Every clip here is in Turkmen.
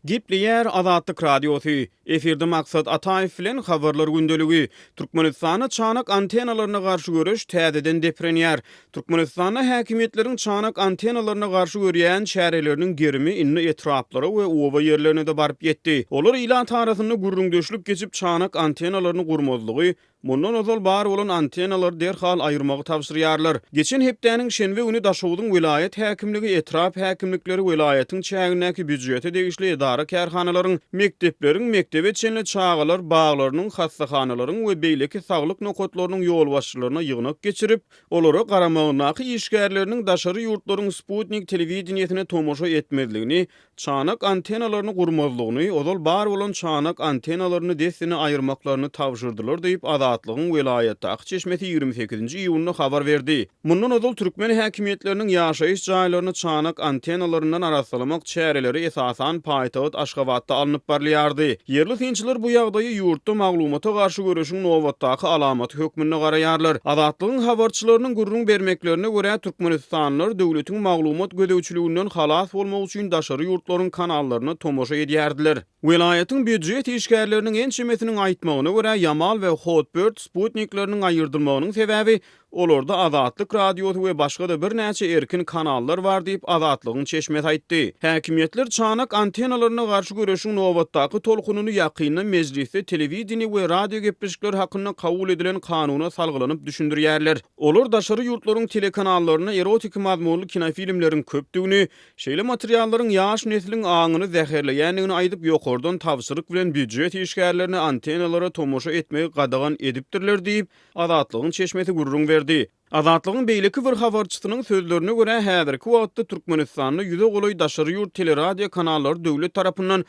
Gepleýär Azatlyk Radiosy, Efirde Maksat Ataýew bilen Habarlar gündeligi. Türkmenistanda çanak antennalaryna garşy göreş täzeden deprenýär. Türkmenistanda häkimiýetleriň çanak antennalaryna garşy görýän çäreleriniň gerimi indi etraplara we oba ýerlerine-de baryp ýetdi. Olar ilat arasynda gürrüňdeşlik geçip çanak antennalaryny gurmazlygy, Mundan ozal bar bolan antennalary derhal aýyrmagy tabşyrýarlar. Geçen hepdäniň şenbe güni Daşogzuň welaýat häkimligi, etrap häkimlikleri, welaýatyň çägindäki býujete degişli edara-kärhanalaryň, mekdepleriň, mekdebe çenli çagalar baglarynyň, hassahanalaryň we beýleki saglyk nokatlarynyň ýolbaşçylaryna ýygnak geçirip, olara garamagyndaky işgärleriniň daşary ýurtlaryň sputnik telewideniýesine tomaşa etmezligini, Çanak antennalaryny gurmazlygyny, ozal bar bolan çanak antennalaryny dessine aýyrmaklaryny tabşyrdylar diýip, Azatlygyň welaýatdaky çeşmesi 28-nji iýunda habar berdi. Mundan ozal türkmen häkimiýetleriniň ýaşaýyş jaýlaryny çanak antennalaryndan arassalamak çäreleri esasan paýtagt Aşgabatda alnyp barylýardy. Ýerli synçylar bu ýagdaýa ýurtda maglumata garşy göreşiň nobatdaky alamaty hökmünde garaýarlar. Azatlygyň habarçylarynyň gürrüň bermeklerine görä, türkmenistanlylar döwletiň maglumat gözegçiliginden halas bolmak üçin daşary ýurtlaryň kanallaryna tomaşa edýärdiler. Welaýatyň býujet işgärleriniň ençemesiniň aýtmagyna görä, Ýamal we Hotbird sputnikleriniň aýyrdylmagynyň sebäbi Olarda Azatlyk Radiosy we başga-da birnäçe erkin kanallar bar diýip, Azatlygyň çeşmesi aýtdy. Häkimiýetler çanak antennalaryna garşy göreşiň nobatdaky tolkunyny ýakynda mejlisde telewideniýe we radio gepleşikleri hakynda kabul edilen kanuna salgylanyp düşündirýärler. Olar daşary ýurtlaryň telekanallarynda erotiki mazmunly kinofilmleriň köpdügini, şeýle materiallaryň ýaş nesliň aňyny zäherleýändigini aýdyp, ýokardan tabşyryk bilen býujet işgärlerine antennalara tomaşa etmegi gadagan edipdirler diýip, Azatlygyň çeşmesi gürrüň berdi. Azatlygyň beýleki bir habarçysynyň sözlerine görä, häzirki wagtda Türkmenistanda ýüze golaý daşary ýurt teleradio kanallary döwlet tarapyndan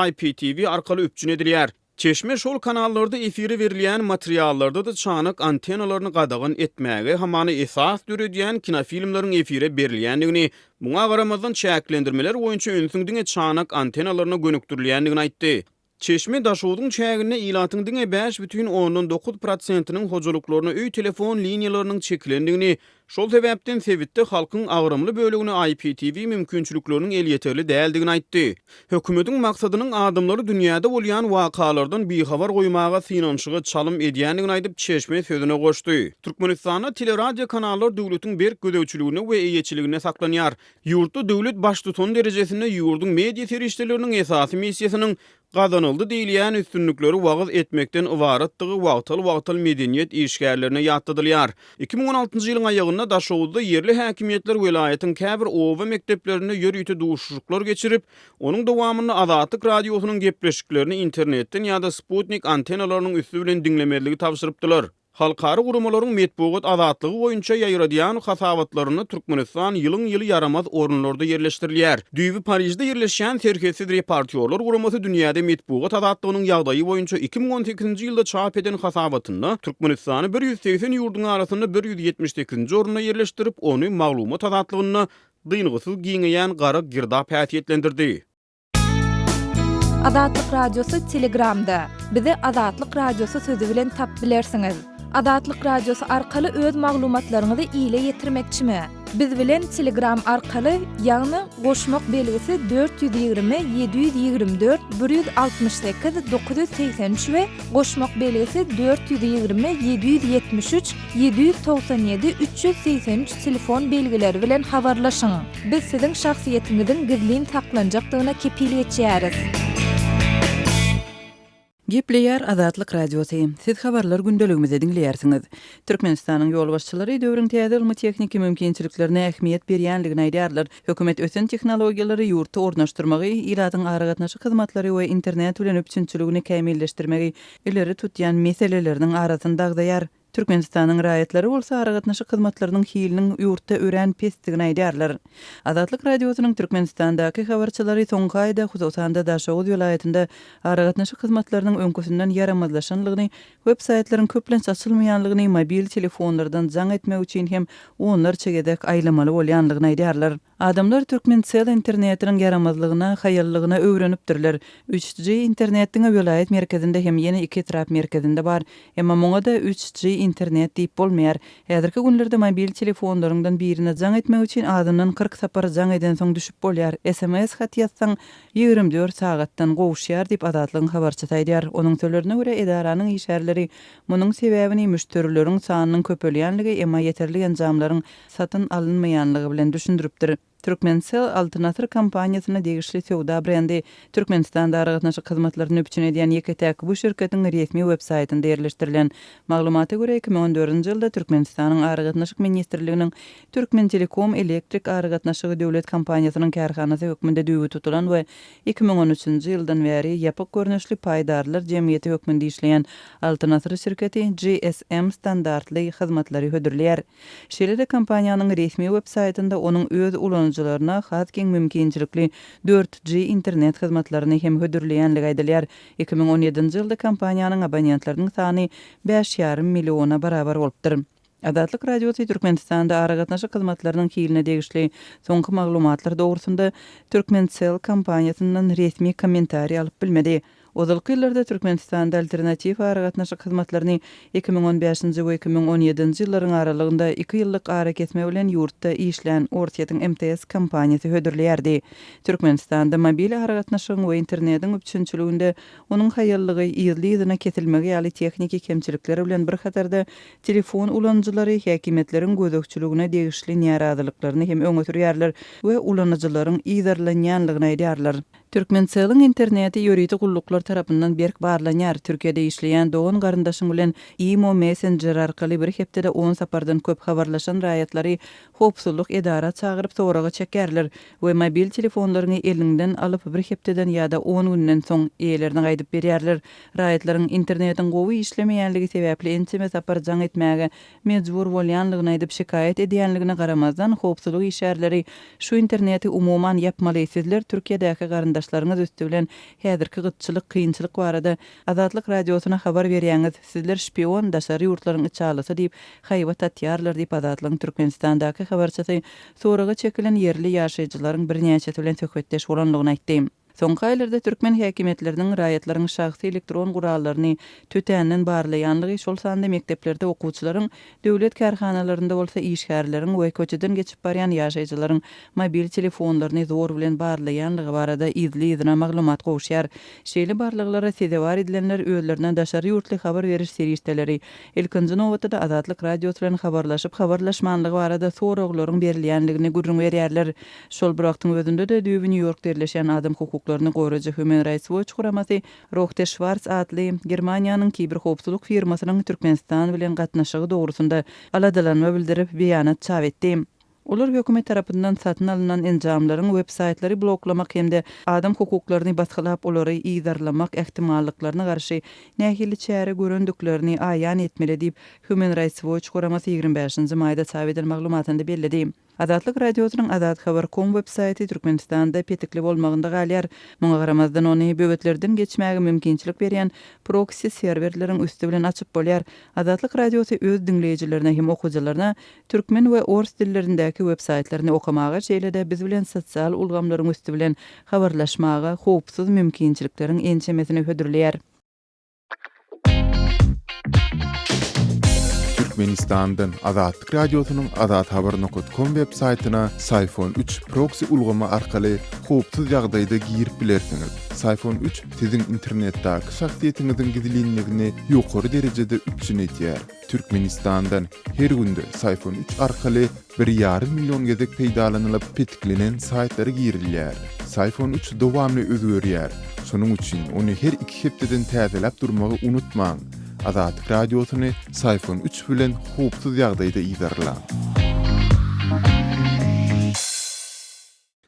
IPTV arkaly üpjün edilýär. Çeşme şol kanallarda efire berilýän materiallarda-da çanak antennalaryny gadagan etmäge hamana esas döredýän kinofilmleriň efire berilýändigini, muňa garamazdan çäklendirmeler boýunça ünsüň diňe çanak antennalaryna gönükdirilýändigini aýtdy. Çeşme Daşogzuň çäginde ilatyň diňe 5,9 prosentiniň hojalyklaryna öý telefon liniýalarynyň çekilendigini, şol sebäpden sebitde halkyň agramly bölegine IPTV mümkinçilikleriniň elýeterli däldigini aýtdy. Hökümetiň maksadynyň adamlary dünýäde bolýan wakalardan bihabar goýmaga synanyşyga çalym edýändigini aýdyp, çeşme sözüne goşdy. Türkmenistanda teleradiokanallar döwletiň berk gözegçiliginde we eýeçiliginde saklanýar. Ýurtda döwlet baştutany derejesinde ýurduň media serişdeleriniň esasy missiýasynyň gazanyldy diýilýän üstünlikleri wagyz etmekden ybaratdygy wagtal-wagtal medeniýet işgärlerine ýatladylýar. 2016-njy ýylyň aýagynda Daşoguzda ýerli häkimiýetler welaýatyň käbir oba mekdeplerinde ýörite duşuşyklar geçirip, onuň dowamynda Azatlyk Radiosynyň gepleşiklerini internetden ýa-da sputnik antennalarynyň üsti bilen diňlemezligi tabşyrypdylar. Halkara guramalaryň metbugat azatlygy boýunça ýaýradýan hasabatlarynda Türkmenistan ýylyň-ýyly ýaramaz orunlarda ýerleşdirilýär. Düýbi Parižde ýerleşýän Serhetsiz reportýorlar guramasy dünýäde metbugat azatlygynyň ýagdaýy boýunça 2018-nji ýylda çap eden hasabatynda Türkmenistany 180 ýurduň arasynda 178-nji orunda ýerleşdirip, ony maglumat azatlygynda dyngysyz giňeýän gara girdap häsiýetlendirdi. Azatlyk Radiosy Telegramda. Bizi Azatlyk Radiosy sözi bilen tap bilersiňiz. Azatlyk Radiosy arkaly öz maglumatlaryňyzy ile ýetirmekçimi? Biz bilen Telegram arkaly, ýagny goşmak belgisi 420 724 168 983 we goşmak belgisi 420 773 797 383 telefon belgileri bilen habarlaşyň. Biz siziň şahsyýetiňiziň gizlin saklanjakdygyna kepil geçýäris. Gepleýär Azatlyk Radiosy. Siz habarlar gündeligimizi diňleýärsiňiz. Türkmenistanyň ýolbaşçylary döwrüň täze ylmy-tehniki mümkinçiliklerine ähmiýet berýänligini aýdýarlar. Hökümet ösen tehnologiýalary ýurtda ornaşdyrmagy, ilatyň aragatnaşyk hyzmatlary we internet bilen üpjünçiligini kämilleşdirmegi ileri tutýan meseleleriniň arasynda agzaýar. Türkmenistanyň raýatlary bolsa aragatnaşyk hyzmatlarynyň hiliniň ýurtda örän pesdigini aýdýarlar. Azatlyk Radiosynyň Türkmenistandaky habarçylary soňky aýda, hususan-da Daşoguz welaýatynda aragatnaşyk hyzmatlarynyň öňküsinden ýaramazlaşanlygyny, web-saýtlaryň köplenç açylmaýanlygyny, mobil telefonlardan jaň etmek üçin hem onlarça gezek aýlamaly bolýanlygyny aýdýarlar. Adamlar Türkmencell internetiniň ýaramazlygyna, haýallygyna öwrenipdirler. Üç G internet diňe welaýat merkezinde hem ýene iki etrap merkezinde bar. Emma muňa-da üç G. internet diýip bolmaýar. Häzirki günlerde mobil telefonlaryňdan birine jaň etmek üçin azyndan 40 sapar jaň edensoň düşüp bolýar. Sms hat ýazsaň, 24 sagatdan gowuşýar diýip, Azatlygyň habarçysy aýdýar. Onuň sözlerine görä, edaranyň işgärleri munuň sebäbini müşderileriň sanynyň köpelýänligi, emma ýeterlik enjamlaryň satyn alynmaýanlygy bilen düşündiripdir. Turkmencell Altyn Asyr kompaniýasyna degişli söwda brendi. Türkmenistanda aragatnaşyk hyzmatlaryny üpjün edýän ýeke-täk bu şirketiň resmi web-saýtynda ýerleşdirilen maglumata görä, 2014-nji ýylda Türkmenistanyň Aragatnaşyk ministrliginiň Türkmentelekom elektrik aragatnaşygy döwlet kompaniýasynyň kärhanasy hökmünde düýbi tutulan we 2013-nji ýyldan bäri ýapyk görnüşli paýdarlar jemgyýeti hökmünde işleýän Altyn Asyr şirketi GSM standartly hyzmatlary hödürleýär. Şeýle-de kompaniýanyň resmi web-saýtynda onuň öz ulanyjylaryna has giň mümkinçilikli dört G internet hyzmatlaryny hem hödürleýänligi aýdylýar. 2017-nji ýylda kompaniýanyň abonentleriniň sany bäş ýarym milliona barabar bolupdyr. Azatlyk Radiosy Türkmenistanda aragatnaşyk hyzmatlarynyň hiline degişli soňky maglumatlar dogrusynda Turkmencell kompaniýasyndan resmi kommentariý alyp bilmedi. Ozalky ýyllarda Türkmenistanda alternatiw aragatnaşyk hyzmatlaryny 2015-nji we 2017-nji ýyllaryň aralygynda iki ýyllyk arakesme bilen ýurtda işlän Orsýetiň MTS kompaniýasy hödürleýärdi. Türkmenistanda mobil aragatnaşygyň we internetiň üpjünçiliginde onuň haýallygy, yzly-yzyna kesilmegi ýaly tehniki kemçilikler bilen bir hatarda telefon ulanyjylary häkimiýetleriň gözegçiligine degişli närazylyklaryny hem öňe sürýärler we ulanyjylaryň yzarlanýanlygyny aýdýarlar. Türkmencelliň interneti ýörite gulluklar tarapyndan berk barlanýar. Türkiýede işleýän dogan-garyndaşyň bilen imo messenjeri arkaly bir hepdede on sapardan köp habarlaşan raýatlary howpsuzlyk edara çagyryp soraga çekýärler we mobil telefonlaryňy eliňden alyp bir hepdeden ýa-da on günden soň eýelerine gaýdyp berýärler. Raýatlaryň internetiň gowy işlemeýänligi sebäpli ençeme sapar jaň etmäge mejbur bolýanlygyny aýdyp şikaýat edýänligine garamazdan, howpsuzlyk işgärleri şu interneti umuman ýapmaly, sizler Türkiýedäki garyndaşlaryňyz üsti bilen häzirki gytçylyk, kynçylyk barada Azatlyk Radiosyna habar berýäňiz, sizler şpion, daşary ýurtlaryň içalysy diýip haýbat atýarlar diýip Azatlygyň Türkmenistandaky habarçysy soraga çekilen ýerli ýaşaýjylaryň birnäçesi bilen söhbetdeş bolanlygyny aýtdy. Soňky aýlarda türkmen häkimiýetleriniň raýatlaryň şahsy elektron gurallaryny tötänden barlaýanlygy, şol sanda mekdeplerde okuwçylaryň, döwlet kärhanalarynda bolsa işgärleriň we köçeden geçip barýan ýaşaýjylaryň mobil telefonlaryny zor bilen barlaýanlygy barada yzly-yzyna maglumat gowuşýar. Şeýle barlaglara sezewar edilenler özlerine daşary ýurtly habar beriş serişdeleri, ilkinji nobatda-da Azatlyk Radiosy bilen habarlaşyp-habarlaşmanlygy barada soraglaryň berilýänligini gürrüň berýärler. Şol bir wagtyň özünde-de, düýbi Nýu-Ýorkda ýerleşýän adam hukuklaryny goraýjy Human Rights Watch guramasy Rohde Schwarz atly Germaniýanyň kiberhowpsuzlyk firmasynyň Türkmenistan bilen gatnaşygy dogrusynda aladalanma bildirip, beýanat çap etdi. Olar hökümet tarapyndan satyn alnan enjamlaryň web-saýtlary bloklamak hem-de adam hukuklaryny basgylap olary yzarlamak ähtimallyklaryna garşy nähili çäre görendiklerini aýan etmeli diýip, Human Rights Watch guramasy 25-nji maýda çap eden maglumatynda belledi. Azatlyk Radiosynyň Azathabar. Com web saýty Türkmenistanda petikli bolmagynda galýar. Muňa garamazdan, ony böwetlerden geçmäge mümkinçilik berýän proksi serwerleriň üsti bilen açyp bolýar. Azatlyk Radiosy öz diňleýjilerine hem okyjylaryna türkmen we ors dillerindäki web saýtlaryny okamaga, şeýle-de biz bilen sosial ulgamlaryň üsti bilen habarlaşmaga howpsuz mümkinçilikleriň ençemesini hödürleýär. Türkmenistandan Azatlyk Radiosynyň Azathabar nokat kom web saýtyna Syfon 3 proksi ulgamy arkaly howpsuz ýagdaýda girip bilersiňiz. Syfon 3 siziň internetdäki şahsyýetiňiziň gizlinligini ýokary derejede üpjün edýär. Türkmenistandan her günde Syfon 3 arkaly bir ýarym million gezek peýdalanylyp petiklenen saýtlara girilýär. Syfon 3 dowamly özgerýär. Şonuň üçin ony her iki hepdeden täzeläp durmagy unutmaň. Azatlyk Radiosyny Syfon 3 bilen howpsuz ýagdaýda yzarlaň.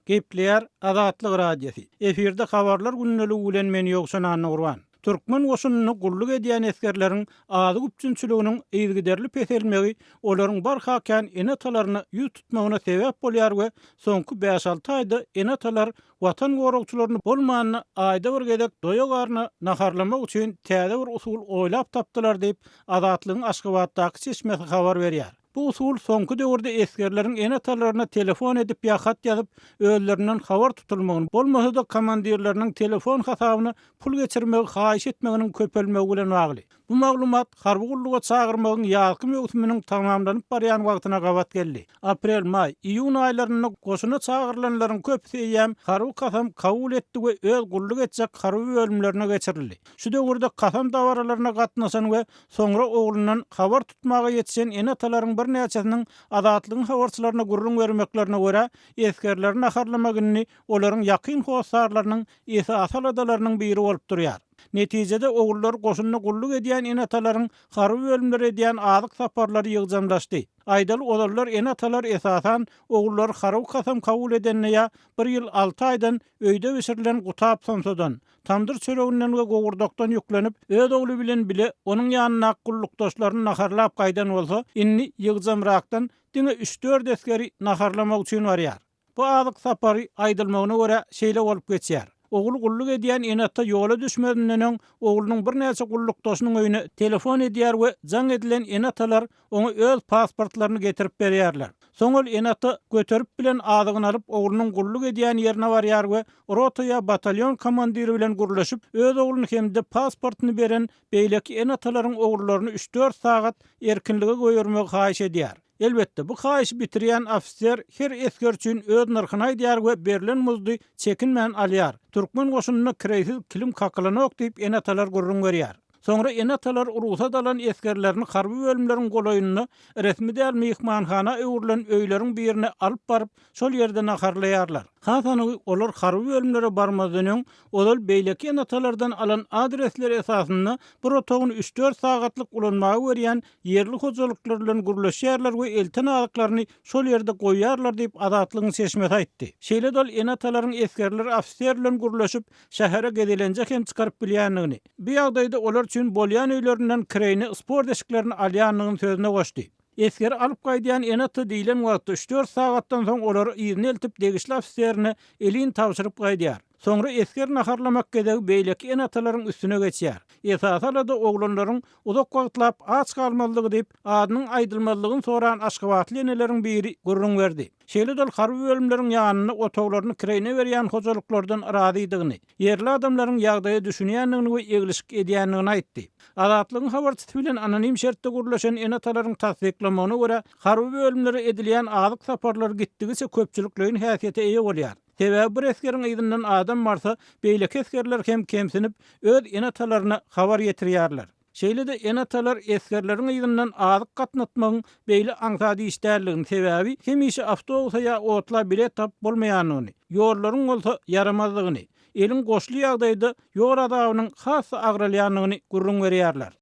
Gepleýär Azatlyk Radiosy. Efirde habarlar gündeligi bilen men Ýowşan Annagurban. Türkmen goşunynda gulluk edýän esgerleriň azyk üpjünçiliginiň yzygiderli peselmegi olaryň barha kän ene-atalaryna ýüz tutmagyna sebäp bolýar we soňky bäş-alty aýda ene-atalar Watan goragçylaryny bolmanda aýda bir gezek doýa garna naharlamak üçin täze bir usul oýlap tapdylar diýip, Azatlygyň Aşgabatdaky çeşmesi habar berýär. Bu usul soňky döwürde esgerleriň ene-atalaryna telefon edip ýa hat ýazyp, özlerinden habar tutulmagyny, bolmasa-da komandirleriniň telefon hasabyna pul geçirmegi haýyş etmeginiň köpelmegi bilen bagly. Bu maglumat harby gulluga çagyrmagyň ýazky möwsüminiň tamamlanyp barýan wagtyna gabat geldi. Aprel, maý, iýun aýlarynda goşuna çagyrylanlaryň köpüsi eýýäm harby kasam kabul etdi we öz gulluk etjek harby bölümlerine geçirildi. Şu döwürde kasam dabaralaryna gatnaşan we soňra oglundan habar tutmaga ýetişen ene-atalaryň birnäçesiniň Azatlygyň habarçylaryna gürrüň bermeklerine görä, esgerleri naharlamak indi olaryň ýakyn hossarlarynyň esasy aladalarynyň biri bolup durýar. Netijede, ogullary goşunda gulluk edýän ene-atalaryň harby bölümlere edýän azyk saparlary ýygjamlaşdy. Aýdaly, ozallar ene-atalar esasan ogullary harby kasam kabul edende ýa bir ýyl alty aýdan öýde bişirilen gutap somsadan, tamdyr çöreginden we gowurdakdan ýüklenip, öz ogly bilen bile onuň ýanyndaky gullukdaşlaryny naharlap gaýdan bolsa, indi ýygjamrakdan diňe üç-dört esgeri naharlamak üçin barýar. Bu azyk sapary, aýdylmagyna görä, şeýle bolup geçýär. Ogly gulluk edýän ene-ata ýola düşmezinden öň, oglunyň birnäçe gullukdaşynyň öýüne telefon edýär we jaň edilen ene-atalar oňa öz pasportlaryny getirip berýärler. Soň ol ene-ata göterip bilen azygyny alyp, oglunyň gulluk edýän ýerine barýar we rota ýa batalýon komandiri bilen gürleşip, öz ogluny hem-de pasportyny beren beýleki ene-atalaryň ogullaryny üç-dört sagat erkinlige goýbermegi haýyş edýär. Elbetde, bu haýyşy bitirýän ofiser her esger üçin öz nyrhyny aýdýar we berlen muzdy çekinmän alýar. Türkmen goşunynda kireýsiz kilim kakylanok diýip, ene-atalar gürrüň berýär. Soňra ene-atalar rugsat alan esgerlerini harby bölümleriň golaýynda resmi däl myhmanhana öwrülen öýleriň birine alyp baryp, şol ýerde naharlaýarlar. Has anygy, olar harby bölümlere barmazdan öň, ozal beýleki ene-atalardan alan adresleri esasynda bir otagyny üç-dört sagatlyk ulanmaga berýän ýerli hojalyklar bilen gürleşýärler we elten azyklaryny şol ýerde goýýarlar diýip, Azatlygyň çeşmesi aýtdy. Şeýle-de ol ene-atalaryň esgerler ofiser bilen gürleşip, şähere gezelenje hem çykaryp bilýändigini, bu ýagdaýda olar üçin bolýan öýlerinden kireýine sport eşiklerini alýandygyny sözüne goşdy. Esgeri alyp gaýdýan ene-ata diýlen wagtda üç-dört sagatdan soň olary yzyna eltip degişli ofiserine elin tabşyryp gaýdýar. Soňra esger naharlamak gezegi beýleki ene-atalaryň üstüne geçýär. Esasy alada oglanlaryň uzak wagtlap aç galmazlygy diýip, adynyň aýdylmazlygyny soran aşgabatly eneleriň biri gürrüň berdi. Şeýle-de ol harby bölümleriň ýanynda otaglaryny kireýine berýän hojalyklardan razydygyny, ýerli adamlaryň ýagdaýa düşünýändigini we eglişik edýändigini aýtdy. Azatlygyň habarçysy bilen anonim şertde gürleşen ene-atalaryň tassyklamagyna görä, harby bölümlere edilýän azyk saparlary gitdigiçe köpçülikleýin häsiýete eýe bolýar. Sebäbi bir esgeriň yzyndan adam barsa, beýleki esgerler hem kemsinip, öz ene-atalaryna habar ýetirýärler. Şeýle-de ene-atalar esgerleriň yzyndan azyk gatnatmagyň beýle aňsat iş däldigini, sebäbi hemişe awtobusa ýa otla bilet tapyp bolmaýandygyny, ýollaryň bolsa ýaramazdygyny, eliň goşly ýagdaýda ýol azabynyň has-da agralýandygyny gürrüň berýärler.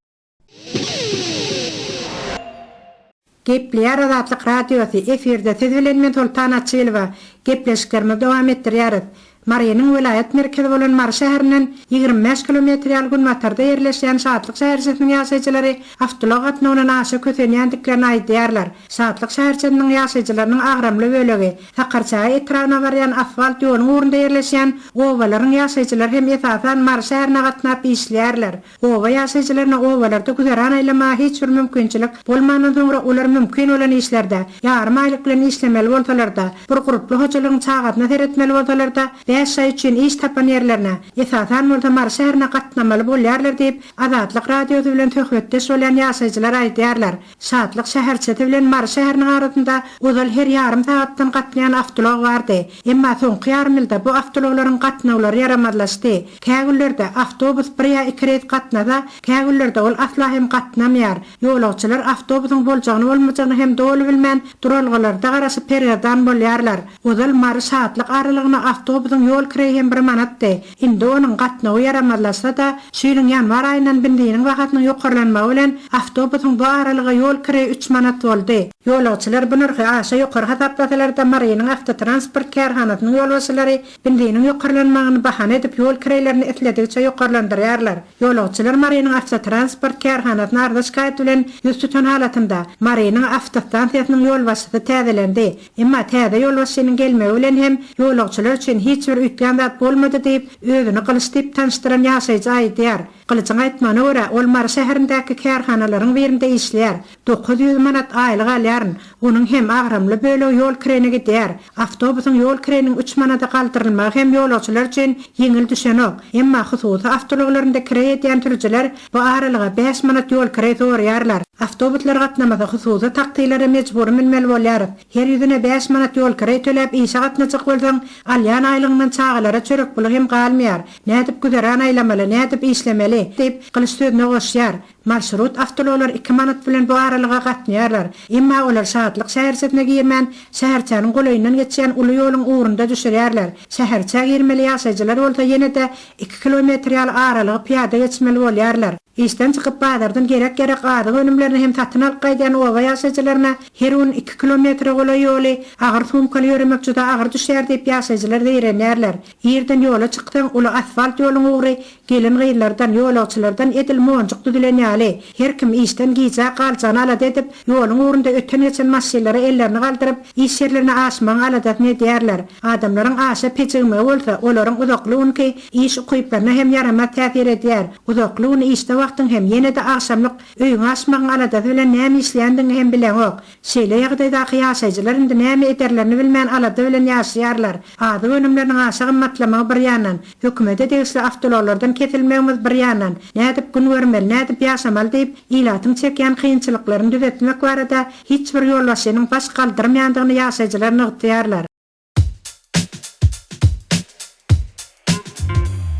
Gepleýär Azatlyk Radiosy, efirde siz bilen men Soltan Açylowa. Gepleşiklerimizi dowam etdirýäris. Marynyň welaýat merkezi bolan Mary şäherinden 25 kilometr ýaly günbatarda ýerleşýän Şatlyk şäherçesiniň ýaşaýjylary awtoulag gatnawyndan aşa kösenýändiklerini aýdýarlar. Şatlyk şäherçesiniň ýaşaýjylarynyň agramly bölegi Sakarçäge etrabyna barýan asfalt ýoluň ugrunda ýerleşýän obalaryň ýaşaýjylary hem esasan Mary şäherine gatnap işleýärler. Oba ýaşaýjylaryna obalarda güzeran aýlamaga hiç bir mümkinçilik bolmandan soňra olar mümkin bolan işlerde, ýarym aýlyk bilen işlemeli bolsalar-da, bir gurply hojalygyň çagasyna seretmeli bolsalar-da, bäş şaý üçin iş tapan ýerlerine, esasan bolsa Mary şäherine gatnamaly bolýarlar diýip, Azatlyk Radiosy bilen söhbetdeş bolýan ýaşaýjylar aýdýarlar. Şatlyk şäherçesi bilen Mary şäheriniň arasynda ozal her ýarym sagatdan gatnaýan awtoulag bardy. Emma soňky ýarym ýylda bu awtoulaglaryň gatnawlary ýaramazlaşdy. Kä günlerde awtobus bir ýa iki reýs gatnasa, kä günlerde ol asla hem gatnamaýar. Ýolagçylar awtobusyň boljagyny-bolmajagyny hem doly bilmän, duralgalarda garaşyp pergezdan bolýarlar. Ozal Mary-Şatlyk aralygyna awtobusyň ýol kireýi hem bir manatdy. Indi onuň gatnawy ýaramazlaşsa-da, şu ýylyň ýanwar aýyndan benziniň bahasynyň ýokarlanmagy bilen awtobusyň bu aralyga ýol kireýi üç manat boldy. Ýolagçylar bu nyrhy aşa ýokary hasaplasalar-da, Marynyň awtotransport kärhanasynyň ýolbaşçylary benziniň ýokarlanmagyny bahana edip ýol kireýlerini isledigiçe ýokarlandyrýarlar. Ýolagçylar Marynyň awtotransport kärhanasyna arza-şikaýat bilen ýüz tutan halatynda, Marynyň awtostansiýasynyň ýolbaşçysy täzelendi. Emma täze ýolbaşçynyň gelmegi bilen hem ýolagçylar üçin hiç bir üýtgän zat bolmady diýip, özüni Gylyç diýip tanyşdyran ýaşaýjy aýdýar. Gylyjyň aýtmagyna görä, ol Mary şäherindäki kärhanalaryň birinde işleýär. 900 manat aýlyk alýaryn. Onuň hem agramly bölegi ýol kireýine gidýär. Awtobusyň ýol kireýiniň üç manada galdyrylmagy hem ýolagçylar üçin ýeňil düşenok. Emma hususy awtoulaglarynda kireý edýän sürüjiler bu aralyga bäş manat ýol kireý soraýarlar. Awtobuslar gatnamasa hususy taksilere mejbury münmeli bolýarys. Her ýüzüne bäş manat ýol kireý töläp işe gatnajak bolsaň, alýan aýlygyňdan çagalara çörek puly hem galmaýar. Nädip güzeran aýlamaly, nädip işlemeli? diýip, Gylyç sözüne goşýar. Marşrut awtoulaglar iki manat bilen bu aralyga gatnaýarlar. Emma olar Şatlyk şäherçesine girmän, şäherçäniň golaýyndan geçýän uly ýoluň ugrunda düşürýärler. Şäherçä girmeli ýaşaýjylar bolsa ýene-de iki kilometr ýaly aralygy pyýada geçmeli bolýarlar. Işden çykyp bazardan gerek-ýarak azyk önümlerini hem satyn alyp gaýdýan oba ýaşaýjylaryna her gün iki kilometre golaý ýoly agyr sumkaly ýöremek juda agyr düşýär diýip ýaşaýjylar zeýrenýärler. Irden ýola çyksaň, uly asfalt ýoluň ugry gelin-gyzlardan, ýolagçylardan edil monjuk düzülen ýaly. Her kim işden gijä galjagyny alada edip, ýoluň ugrunda öten-geçen maşynlara ellerini galdyryp, iş ýerlerine aşmagyň aladasyny edýärler. Adamlaryň aşa pejigmegi bolsa, olaryň uzakly günki iş ukyplaryna hem ýaramaz täsir edýär. Uzakly gün işde wagtyň hem ýene-de agşamlyk öýüňe aşmagyň aladasy bilen näme işleýändigiňi hem bileňok. Şeýle ýagdaýdaky ýaşaýjylar indi näme ederlerini bilmän alada bilen ýaşaýarlar. Azyk önümleriniň aşa gymmatlamagy bir ýandan, hökümete degişli awtoulaglardan kesilmegimiz bir ýandan, nädip gün görmeli, nädip ýaşamaly diýip, ilatyň çekýän kynçylyklaryny düzetmek barada hiç bir ýolbaşçynyň baş galdyrmaýandygyny ýaşaýjylar nygtaýarlar.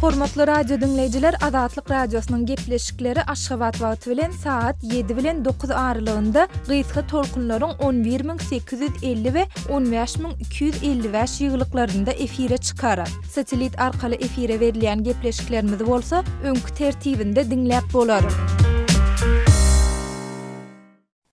Hormatly radio diňleýjiler Azatlyk Radiosynyň gepleşikleri Aşgabat wagty bilen sagat 7 bilen 9 aralygynda gysga tolkunlaryň 11850 we 15255 ýygylyklarynda efire çykar. Satelit arkaly efire berilýän gepleşiklerimizi bolsa öňki tertibinde diňläp bolar.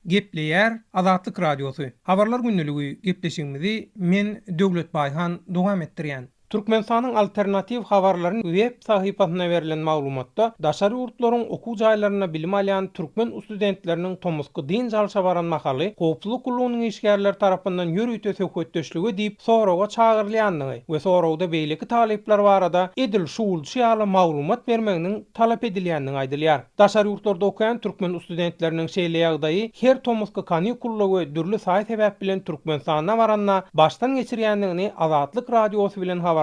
Gepleýär Azatlyk Radiosy. Habarlar gündeligi gepleşigimizi men Döwlet Baýhan dowam etdirýän. Türkmenistanyň Alternatiw habarlary web sahypasynda berlen maglumatda daşary ýurtlaryň okuw jaýlarynda bilim alýan türkmen ustudentleriniň tomusky dynç alşa baran mahaly howpsuzlyk gullugynyň işgärleri tarapyndan ýörite söhbetdeşlige diýip soraga çagyrylýandygy we soragda beýleki talyplar barada edil şugulçy ýaly maglumat bermeginiň talap edilýändigi aýdylýar. Daşary ýurtlarda okaýan türkmen ustudentleriniň şeýle ýagdaýy her tomusky kanikulda we dürli saý-sebäp bilen Türkmenistana baranda başdan geçirýändigini Azatlyk Radiosy bilen habarlaşýan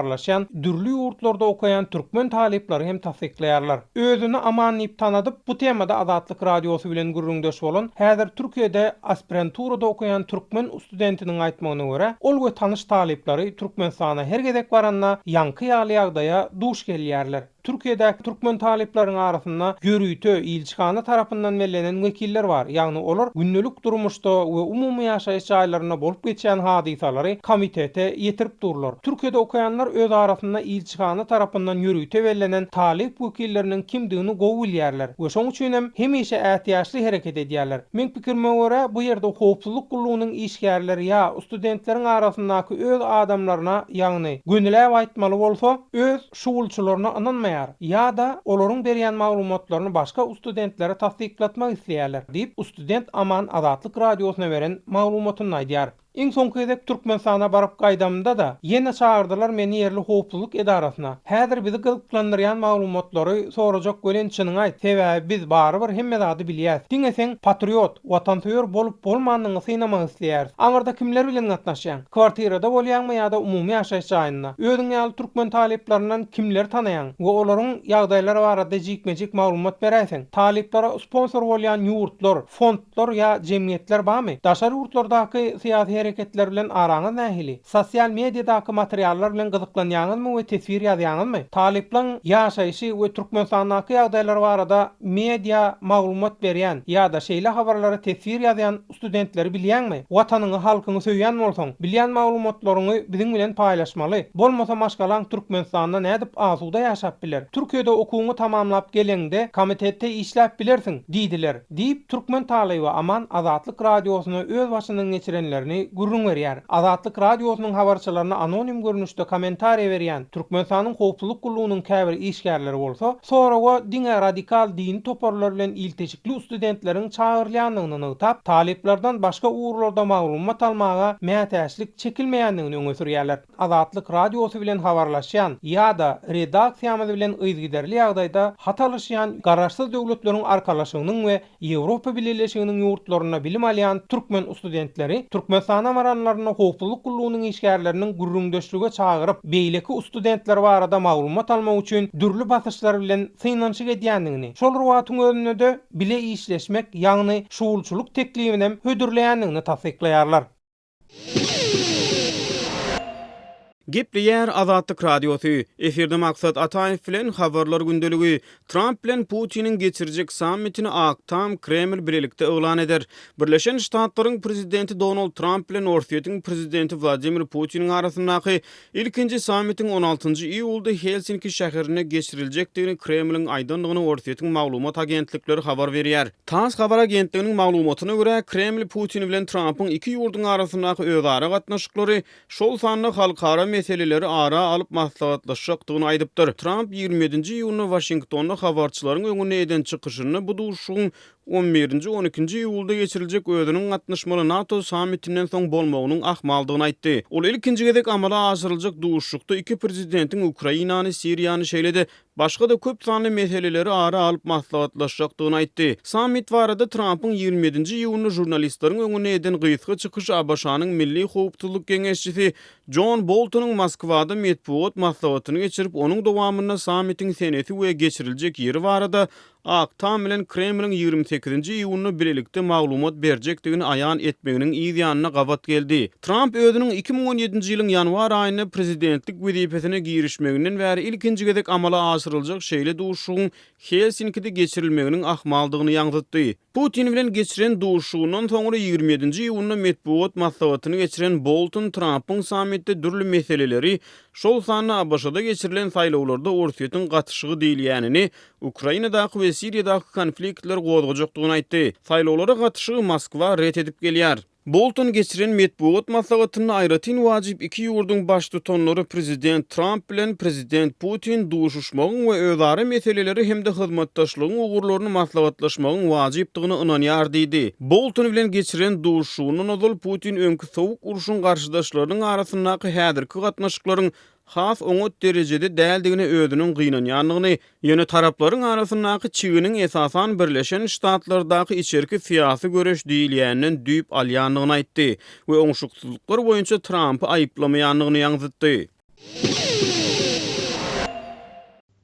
dürli ýurtlarda okaýan türkmen talyplary hem tassyklaýarlar. Özüni Aman diýip tanadyp, bu temada Azatlyk Radiosy bilen gürrüňdeş bolan, häzir Türkiýede aspiranturada okaýan türkmen ustudentiniň aýtmagyna görä, ol we tanyş talyplary Türkmenistana her gezek baranda ýaňky ýaly ýagdaýa duş gelýärler. Türkiýedäki türkmen talyplaryň arasynda ýörite ilçihana tarapyndan bellenen wekiller bar, ýagny olar gündelik durmuşda we umumy ýaşaýyş jaýlarynda bolup geçýän hadysalary komitete ýetirip durlar. Türkiýede okaýanlar öz arasynda ilçihana tarapyndan ýörite bellenen talyp wekilleriniň kimdigini gowy bilýärler we şoň üçin hem hemişe ätiýaçly hereket edýärler. Meň pikirime görä, bu ýerde howpsuzlyk gullugynyň işgärleri ýa studentleriň arasyndaky öz adamlaryna, ýagny gönüläp aýtmaly bolsa, öz şugulçylaryna ynanmaýar ýa-da olaryň berýän maglumatlaryny başga ustudentlere tassyklatmak isleýärler diýip, ustudent Aman Azatlyk Radiosyna beren maglumatynda aýdýar. Iň soňky gezek Türkmenistana baryp gaýdamda-da, ýene çagyrdylar meni ýerli howpsuzlyk edarasyna. Häzir bizi gyzyklandyrýan maglumatlary sorajak welin çynyňy aýt, sebäbi biz barybir hemme zady bilýäs. Diňe seň patriot, Watansöýer bolup-bolmandygyňy synamak isleýäris. Aňyrda kimler bilen gatnaşýaň? Kwartirada bolýaňmy ýa-da umumy ýaşaýyş jaýynda? Özüň ýaly türkmen talyplaryndan kimleri tanaýaň we olaryň ýagdaýlary barada jikme-jik maglumat beräýseň? Talyplara sponsor bolýan ýurtlar, fondlar ýa jemgyýetler barmy? Daşary ýurtlardaky syýasy hereketler bilen araňyz nähili? Sosial mediadaky materiallar bilen gyzyklanýaňyzmy we teswir ýazýaňyzmy? Talyplaň ýaşaýşy we Türkmenistandaky ýagdaýlar barada media maglumat berýän ýa-da şeýle habarlara teswir ýazýan studentleri bilýäňmi? Watanyňy, halkyňy söýýän bolsaň, bilýän maglumatlaryňy biziň bilen paýlaşmaly. Bolmasa maşgalaň Türkmenistanda nädip asuda ýaşap biler? Türkiýede okuwyňy tamamlap geleňde komitetde işläp bilersiň diýdiler. Diýip, türkmen talyby Aman Azatlyk Radiosyna öz başyndan geçirenlerini. gürrüň berýär. Azatlyk Radiosynyň habarçylaryna anonim görnüşde kommentariýa berýän Türkmenistanyň Howpsuzlyk gullugynyň käbir işgärleri bolsa, soraga diňe radikal dini toparlar bilen ilteşikli studentleriň çagyrylýandygyny nygtap, talyplardan başga ugurlarda maglumat almaga mätäçlik çekilmeýändigini öňe sürýärler. Azatlyk Radiosy bilen habarlaşýan ýa-da redaksiýamyz bilen yzygiderli ýagdaýda hat alyşýan Garaşsyz Döwletleriň Arkalaşygynyň we Ýewropa Bileleşiginiň ýurtlarynda bilim alýan türkmen ustudentleri Türkmenistana baranlarynda howpsuzlyk gullugynyň işgärleriniň gürrüňdeşlige çagyryp, beýleki ustudentler barada maglumat almak üçin dürli basyşlar bilen synanyşyk edýändigini, şol bir wagtyň özünde-de bile işleşmek, ýagny şugulçylyk teklibinem hödürleýändigini tassyklaýarlar. Gepleýär Azatlyk Radiosy, Efirde Maksat Ataýew bilen Habarlar gündeligi. Tramp bilen Putiniň geçirjek sammitini Ak Tam, Kreml bilelikde yglan eder. Birleşen Ştatlaryň Prezidenti Donald Tramp bilen Orsýetiň Prezidenti Wladimir Putiniň arasyndaky ilkinji sammitiň on altynjy iýulda Helsinki şäherinde geçiriljekdigini Kremliň aýdandygyny Orsýetiň maglumat agentlikleri habar berýär. Tass habar agentliginiň maglumatyna görä, Kreml Putin bilen Trampyň iki ýurduň arasyndaky özara gatnaşyklary, şol sanda halkara meseleleri ara alyp maslahatlaşjakdygyny aýdypdyr. Tramp 27-nji iýunda Waşingtonda habarçylaryň öňünde eden çykyşynda bu duşuşygyň on birinji, on ikinji iýulda geçiriljek özüniň gatnaşmaly NATO sammitinden soň bolmagynyň ahmaldygyny aýtdy. Ol ilkinji gezek amala aşyryljak duşuşykda iki prezidentiň Ukrainany, Siriýany, şeýle-de başga-da köp sanly meseleleri ara alyp maslahatlaşjakdygyny aýtdy. Sammit barada Trampyň 27-nji iýunda žurnalistleriň öňünde eden gysga çykyşy ABŞ-nyň Milli howpsuzlyk geňeşçisi Jon Boltonyň Moskwada metbugat maslahatyny geçirip, onuň dowamynda sammitiň senesi we geçiriljek ýeri barada Ak Tam bilen Kremliň 28-nji iýunda bilelikde maglumat berjekdigini aýan etmeginiň yz ýanyna gabat geldi. Tramp özüniň 2017-nji ýylyň ýanwar aýynda prezidentlik wezipesine girişmeginden bäri ilkinji gezek amala aşyryljak şeýle duşuşygyň Helsinkide geçirilmeginiň ahmaldygyny ýaňzytdy. Putin bilen geçiren duşuşygyndan soňra 27-nji iýunda metbugat maslahatyny geçiren Bolton Trampyň sammitde dürli meseleleri, şol sanda ABŞ-da geçirilen saýlawlarda Orsýetiň gatyşygy diýilýänini Ukrainadaky we Siriýadaky konfliktleri gozgajakdygyny aýtdy. Saýlawlara gatyşygy Moskwa ret edip gelýär. Bolton geçiren metbugat maslahatynda aýratyn wajyp iki ýurduň baştutanlary prezident Tramp bilen prezident Putin duşuşmagyň we özara meseleleri hem-de hyzmatdaşlygyň ugurlaryny maslahatlaşmagyň wajypdygyna ynanýar diýdi. Bolton bilen geçiren duşuşygyndan ozal Putin öňki Sowuk urşuň garşydaşlarynyň arasyndaky häzirki gatnaşyklaryň has oňat derejede däldigine özüniň gynanýandygyny, ýöne taraplaryň arasyndaky çiginiň esasan Birleşen Ştatlardaky içerki syýasy göreş diýilýänden düýp alýandygyny aýtdy we oňşuksyzlyklar boýunça Trampy aýyplamaýandygyny ýaňzytdy.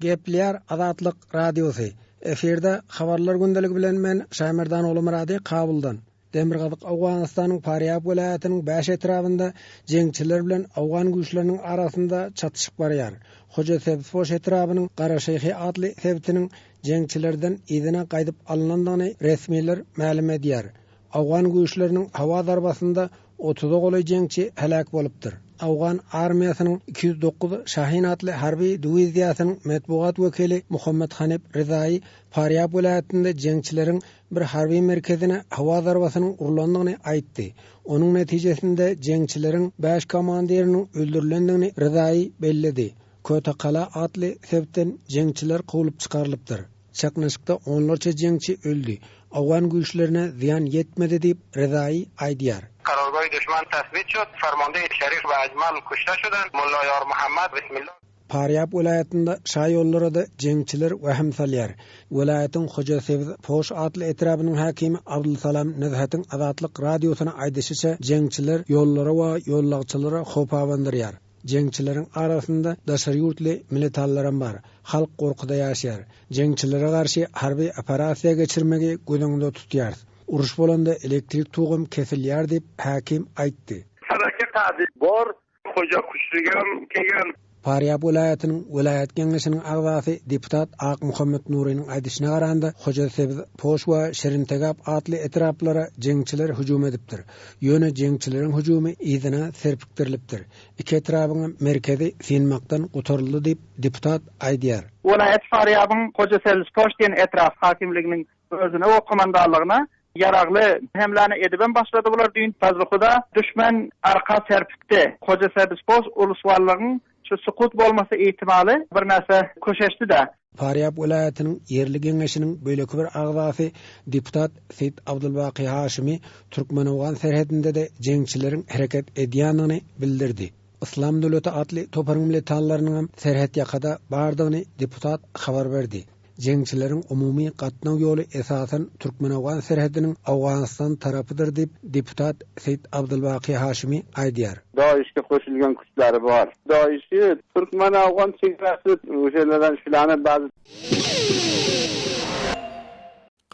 Gepleýär Azatlyk Radiosy. Efirde Habarlar gündeligi bilen men Şaýmerdan Ogulmyrady Kabuldan. Demirgazyk Owganystanyň Farýab welaýatynyň bäş etrabynda jeňçiler bilen owgan güýçleriniň arasynda çatyşyk barýar. Hoja Sebzpoş etrabynyň Garaşeýhi atly sebitiniň jeňçilerden yzyna gaýdyp alnandygyny resmiler mälim edýär. Owgan güýçleriniň howa zarbasynda otuza golaý jeňçi heläk bolupdyr. Owgan armiýasynyň 209 Şahin atly harby diwiziýasynyň metbugat wekili Muhammet Hanif Rezaýy Farýab welaýatynda jeňçileriň bir harby merkezine howa zarbasynyň urlandygyny aýtdy. Onuň netijesinde jeňçileriň bäş komandiriniň öldürilendigini Rezaýy belledi. Kötekala atly sebitden jeňçiler kowlup çykarylypdyr. Çaknyşykda onlarça jeňçi öldi. Owgan güýçlerine zyýan ýetmedi diýip, Rezaýy aýdýar. Karargohi duşman tasbit şod, farmande Şerif we Ajmal kuşta şudan, Mulla Ýar Muhammad, Bismillah. Parýab welaýatynda şaýollara-da jeňçiler wehim salýar. Welaýatyň Hojasebz Poş atly etrabynyň häkimi Abdulsalam Nezhetiň Azatlyk Radiosyna aýdyşyça, jeňçiler ýollara we ýollagçylara howp abandyrýar. Jeňçileriň arasynda daşary ýurtly militallaram bar. Halk gorkuda ýaşaýar. Jeňçilere garşy harby operasiýa geçirmegi göz öňünde tutýarys. Uruş bolanda elektrik togam kesilýär diýip, häkim aýtdy. Saraki kady bor, Hoja Kuşlygam kelgan. Farýab welaýatynyň welaýat geňeşiniň agzasy deputat Akmuhammet Nurynyň aýdyşyna garanda, Hojasebz, Poş we Şirintegap atly etraplara jeňçiler hüjüm edipdir. Ýöne jeňçileriň hüjümi yzyna serpikdirilipdir. Iki etrabyňam merkezi synmakdan gutaryldy diýip, deputat aýdýar. Welaýat Farýabyň Hojasebz-Poş diýen etrap häkimliginiň özüne we komandanlygyna. Ýaragly hemläni edibem başlady bular düýn. Fazly-Huda, düşmen arka serpikdi. Hoja-Sebzpoş uluswallygyň şu sukut bolmasy ihtimaly birnäçe köşeşdi-dä. Farýab welaýatynyň ýerli geňeşiniň beýleki bir agzasy deputat Seýit Abdulbaky Haşymy türkmen-owgan serhedinde-de jeňçileriň hereket edýändigini bildirdi. Yslam döwleti atly toparyň militanlarynyňam serhetýakada bardygyny deputat habar berdi. Jeňçileriň umumy gatnaw ýoly esasan türkmen-owgan serhediniň Owganystan tarapydyr diýip, deputat Seýit Abdulbaky Haşymy aýdýar. DAIŞ-ge goşulgan kuçlari bar. DAIŞ-i türkmen-owgan çegarasy o'shalardan shularni ba'zi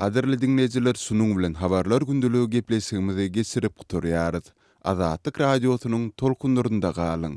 Gadyrly diňleýjiler şunuň bilen Habarlar gündeligi gepleşigimizi geçirip gutarýarys. Azatlyk Radiosynyň tolkunlarynda galyň!